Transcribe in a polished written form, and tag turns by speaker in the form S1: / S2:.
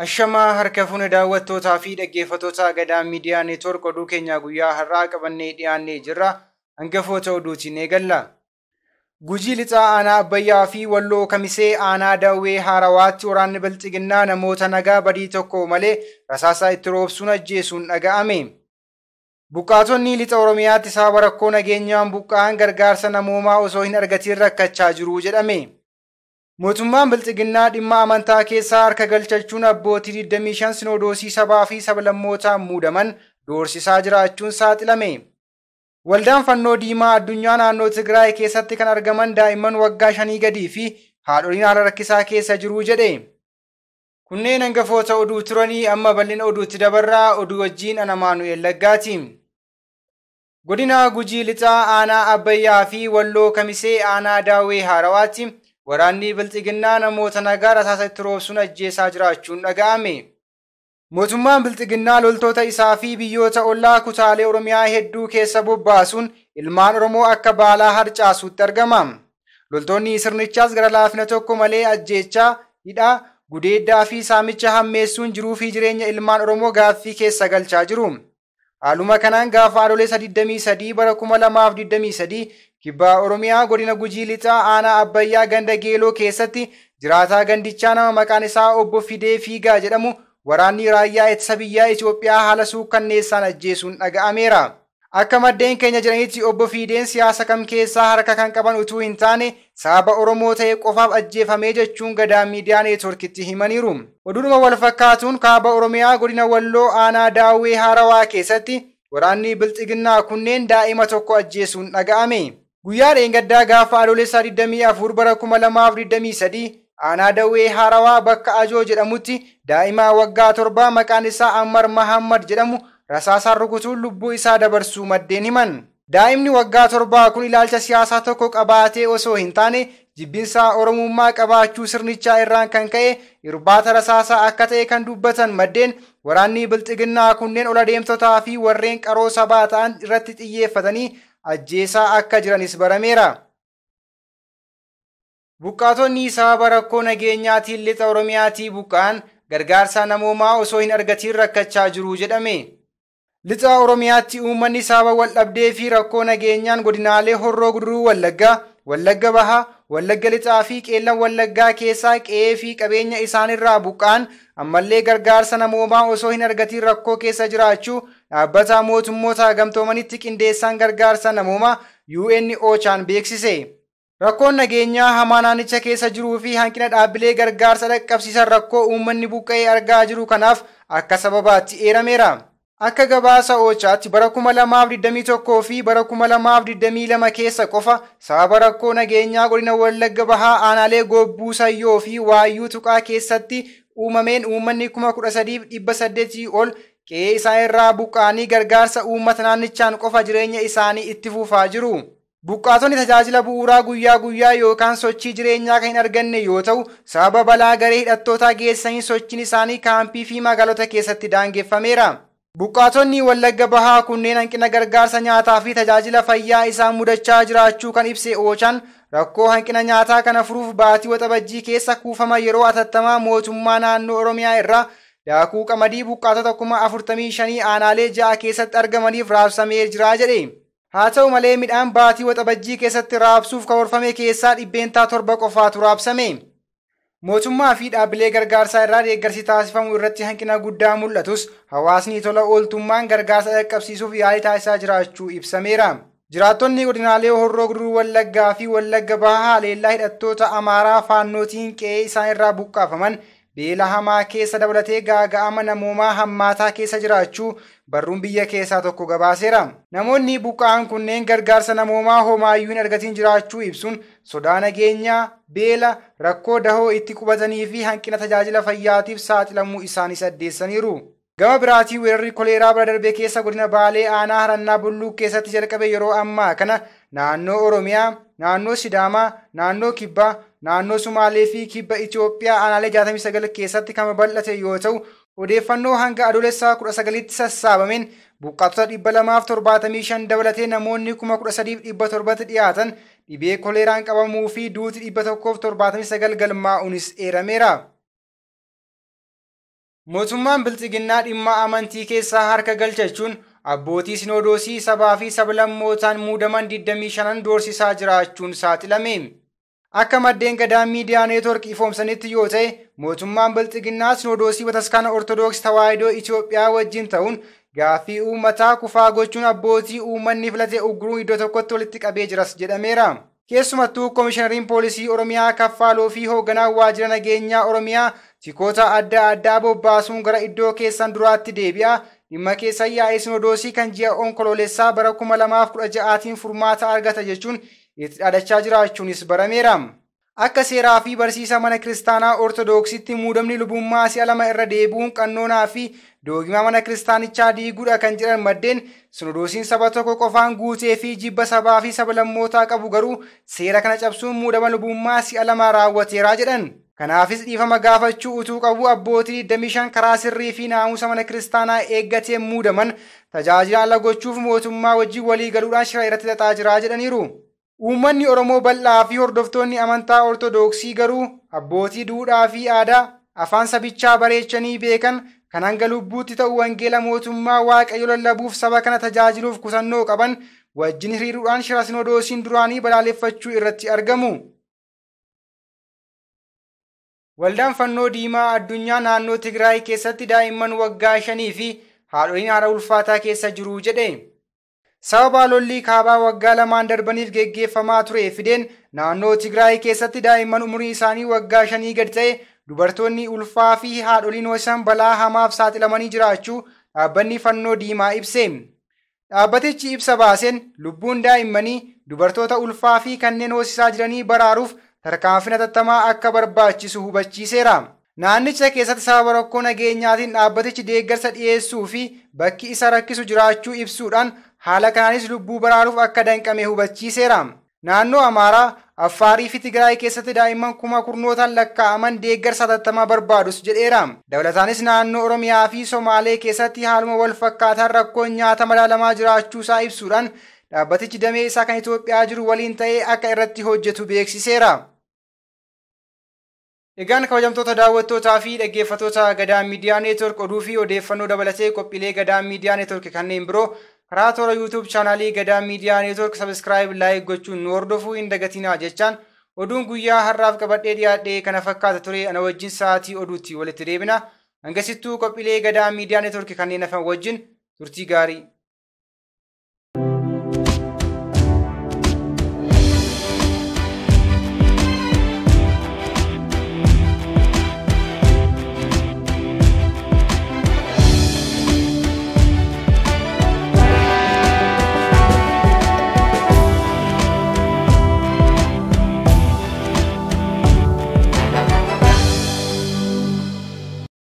S1: Ashamaa harka fuune daawwattootaa fi dhaggeeffattoota Gadaa Miidiyaa Neetwoork oduu keenya guyyaa har'aa qabannee dhiyaannee jirra. Hangafoota oduutiin eegalla. Gujii lixaa aanaa Abbayyaa fi Walloo Kamisee aanaa Daawwee Haarawaatti waraanni Bilxiginnaa namoota nagaa badii tokko malee rasaasaa itti roobsuun ajjeesuun dhaga'ame. Buqqaatonni lixa Oromiyaatti sababa rakkoo nageenyaan buqqa'an gargaarsa namoomaa osoo hin argatiin rakkachaa jiru jedhame. Mootummaan Bilxiginnaa dhimma amantaa keessaa harka galchachuun abbootii 25 sinodoosii sabaa fi sablammootaan muudaman doorsisaa jiraachuun saaxilame. Waldaan Fannoo Diimaa addunyaa naannoo Tigraay keessatti kan argaman daa'imman waggaa 5 gadii fi haadholiin haala rakkisaa keessa jiru jedhe. Kunneen hangafoota oduu turanii amma bal'ina oduutti dabarraa oduu wajjin ana Maanu'eel Laggaati. Godina Gujii Lixaa aanaa Abbayyaa fi Walloo Kamisee aanaa Daawwee Haarawaatti waraanni Bilxiginnaa namoota nagaa rasaasa itti roobsuun ajjeesaa jiraachuun dhaga'ame. Mootummaan Bilxiginnaa loltoota isaa fi biyyoota ollaa kutaalee Oromiyaa hedduu keessa bobbaasuun ilmaan Oromoo akka baalaa harcaasuutti argama. Loltoonni sirnichaas gara laafina tokko malee ajjeechaa, hidhaa, gudeeddaa fi saamicha hammeessuun jiruu fi jireenya ilmaan Oromoo gaaffii keessa galchaa jiru. Haaluma kanaan gaafa Adoolessa 23 bara 2023 Kibbaa Oromiyaa godina Gujii Lixaa aanaa Abbayyaa ganda Geeloo keessatti jiraataa gandichaa nama maqaan isaa Obbo Fidee Fiigaa jedhamu waraanni raayyaa ittisa biyyaa Itoophiyaa haala suukkanneessaan ajjeesuun dhaga'ameera. Akka maddeen keenya jedhanitti Obbo Fideen siyaasa kam keessaa harka kan qaban utuu hin taane sababa Oromoo ta'e qofaaf ajjeefamee jechuun Gadaa Miidiyaa Neetwoorkitti himaniiru. Oduudhuma wal fakkaatuun kaaba Oromiyaa godina Walloo aanaa Daawwee Haarawaa keessatti waraanni Bilxiginnaa kunneen daa'ima tokko ajjeesuun dhaga'ame. Guyyaa dheengaddaa gaafa Adoolessa 24 bara 2023 aanaa Daawwee Haarawaa bakka Ajoo jedhamutti daa'ima waggaa 7 maqaan isaa Ammar Mahammad jedhamu rasaasaan rukutuun lubbuu isaa dabarsuu maddeen himan. Daa'imni waggaa 7 kun ilaalcha siyaasaa tokko qabaatee osoo hin taane jibbinsaa Oromummaa qabaachuu sirnichaa irraan kan ka'e irbaata rasaasaa akka ta'e kan dubbatan maddeen waraanni Bilxiginnaa kunneen ol adeemtotaa fi warreen qaroo sabaa ta'an irratti xiyyeeffatanii ajjeesaa akka jiranis barameera. Buqqaatonni sababa rakkoo nageenyaatiin lixa Oromiyaatii buqqa'an gargaarsa namoomaa osoo hin argatiin rakkachaa jiru jedhame. Lixa Oromiyaatti uummanni sababa wal dhabdee fi rakkoo nageenyaan godinaalee Horroo Guduruu Wallaggaa, Wallagga Bahaa, Wallagga Lixaa fi Qeellan Wallaggaa keessaa qe'ee fi qabeenya isaanirraa buqqa'an ammallee gargaarsa namoomaa osoo hin argatiin rakkoo keessa jiraachuu dhaabbata mootummoota gamtoomanitti qindeessaan gargaarsa namoomaa UN OCHA'n beeksise. Rakkoon nageenyaa hamaa naannicha keessa jiruu fi hanqina dhaabbilee gargaarsa dhaqqabsiisan rakkoo uummanni buqqa'ee argaa jiru kanaaf akka sababaatti eerameera. Akka gabaasa OCHAatti bara 2021 fi bara 2022 keessa qofa sababa rakkoo nageenyaa godina Wallagga Bahaa aanaalee Gobbuu Sayyoo fi Waayyuu Tuqaa keessatti uumameen uummanni 13,800 ol qe'ee isaan irraa buqqa'anii gargaarsa uummata naannichaan qofa jireenya isaanii itti fufaa jiru. Buqqaatonni tajaajila bu'uuraa guyyaa guyyaa yookaan sochii jireenyaa kan hin arganne yoo ta'u, sababa balaa garee hidhattootaa geessanii sochiin isaanii kaampii fi magaalota keessatti daangeffameera. Buqqaatonni Wallagga Bahaa kunneen hanqina gargaarsa nyaataa fi tajaajila fayyaa isaan mudachaa jiraachuu kan ibse OCHA'n rakkoo hanqina nyaataa kana furuuf baatii Waxabajjii keessa kuufama yeroo atattamaa mootummaa naannoo Oromiyaa irraa daakuu qamadii buqqaatota 45,000 aanaalee 6 keessatti argamaniif raabsamee jira jedhe. Haa ta'u malee midhaan baatii Waxabajjii keessatti raabsuuf karoorfame keessaa 7% qofaatu raabsame. Mootummaa fi dhaabbilee gargaarsaa irraa deeggarsi taasifamu irratti hanqina guddaa mul'atus hawaasni tola ooltummaan gargaarsa dhaqqabsiisuuf yaalii taasisaa jiraachuu ibsameera. Jiraattonni godinaalee Horroo Guduruu Wallaggaa fi Wallagga Bahaa haleellaa hidhattoota Amaaraa Faannootiin qe'ee isaan irraa buqqaafaman beela hamaa keessa dabalatee gaaga'ama namoomaa hammaataa keessa jiraachuu barruun biyya keessaa tokko gabaaseera. Namoonni buqqa'an kunneen gargaarsa namoomaa homaayyuu hin argatiin jiraachuu ibsuun sodaa nageenyaa, beela, rakkoo dahoo itti qubatanii fi hanqina tajaajila fayyaatiif saaxilamuu isaanii addeessaniiru. Gama biraatiin weerarri koleeraa bara darbe keessa godina Baalee aanaa Harannaa Bulluu keessatti jalqabe yeroo ammaa kana naannoo Oromiyaa, naannoo Sidaamaa, naannoo Kibbaa, naannoo Sumaalee fi Kibba Itoophiyaa aanaalee 69 keessatti kan babal'ate yoo ta'u, odeeffannoo hanga Adoolessa 19tti sassaabameen buqqaatota 275 dabalatee namoonni 13,700 dhiyaatan dhibee koleeraan qabamuu fi duuti 179 galmaa'uunis eerameera. Mootummaan Bilxiginnaa dhimma amantii keessaa harka galchachuun abbootii sinodoosii sabaa fi sablammootaan muudaman 25 doorsisaa jiraachuun saaxilame. Akka maddeen Gadaa Miidiyaa Neetwork ifoomsanitti yoo ta'e, mootummaan Bilxiginnaa sinodoosii Bataskaana Ortodoksii Tawaahidoo Itoophiyaa wajjin ta'uun gaaffii uummataa kufaa gochuun abbootii uummanni filate ugguruun iddoo tokkotti walitti qabee jiras jedhameera. Keessumattuu Koomishinariin Poolisii Oromiyaa Kaffaaloo fi hoogganaan waajjira nageenyaa Oromiyaa tikoota adda addaa bobbaasuun gara iddoo keessan duraatti deebi'a. Dhimma keessan yaa'ii sinodoosii kan ji'a Onkoloolessaa bara 2016tiin furmaata argata jechuun itti dhaadachaa jiraachuunis barameera. Akka seeraa fi barsiisa mana kiristaanaa Ortodoksiitti muudamni lubummaa si'a lama irra deebi'uun qannoonaa fi doogimaa mana kiristaanichaa diiguudha kan jedhan maddeen, sinodoosiin saba tokko qofaan guutee fi jibba sabaa fi sablammootaa qabu garuu seera kana cabsuun muudama lubummaa si'a lama raawwateeraa jedhan. Kanaafis dhiifama gaafachuu utuu qabu abbootii 25 karaa sirrii fi naamusa mana kiristaanaa eeggatee muudaman tajaajila ala gochuuf mootummaa wajjin walii galuudhaan shira irratti xaxaa jiraa jedhaniiru. Uummanni Oromoo bal'aa fi hordoftoonni amantaa Ortodoksii garuu abbootii duudhaa fi aadaa afaan sabichaa bareechanii beekan kan hanga lubbuutti ta'u wangeela mootummaa Waaqayyo lallabuuf saba kana tajaajiluuf kutannoo qaban wajjin hiriiruudhaan shira sinodoosiin duraanii balaaleffachuu irratti argamu. Waldaan Fannoo Diimaa Addunyaa naannoo Tigraay keessatti daa'imman waggaa 5 fi haadholiin haala ulfaataa keessa jiru jedhe. Sababa lolli kaabaa waggaa 2 darbaniif geggeeffamaa ture fideen naannoo Tigraay keessatti daa'imman umurii isaanii waggaa 5 gadi ta'e, dubartoonni ulfaa fi haadholiin ho'isan balaa hamaaf saaxilamanii jiraachuu dhaabbanni Fannoo Diimaa ibse. Dhaabbatichi ibsa baaseen lubbuun daa'immanii, dubartoota ulfaa fi kanneen hoosisaa jiranii baraaruuf tarkaanfii hatattamaa akka barbaachisu hubachiiseera. Naannicha keessatti sababa rakkoo nageenyaatiin dhaabbatichi deeggarsa dhiyeessuu fi bakki isa rakkisu jiraachuu ibsuudhaan haala kanaanis lubbuu baraaruuf akka danqame hubachiiseera. Naannoo Amaaraa, Affaarii fi Tigraay keessatti daa'imman kuma kurnootaan lakkaa'aman deeggarsa hatattamaa barbaadus jedheera. Dabalataanis naannoo Oromiyaa fi Somaalee keessatti haaluma wal fakkaataan rakkoon nyaata madaalamaa jiraachuusaa ibsuudhaan dhaabbatichi damee isaa kan Itoophiyaa jiru waliin ta'ee akka irratti hojjetu beeksiseera. Egaan kabajamtoota daawwattootaa fi dhaggeeffattoota Gadaa Miidiyaa Neetwork, oduu fi odeeffannoo dabalatee qophiilee Gadaa Miidiyaa Neetwork kanneen biroo karaa toora YouTube chaanaalii Gadaa Miidiyaa Neetwork subscribe, like gochuun nu hordofuu hin dagatinaa jechaan, oduun guyyaa har'aaf qabadhee dhiyaadhee kana fakkaata ture. Ana wajjin sa'aatii oduutti walitti deebina. Hangasittuu qophiilee Gadaa Miidiyaa Neetwork kanneen hafan wajjin turtii gaarii.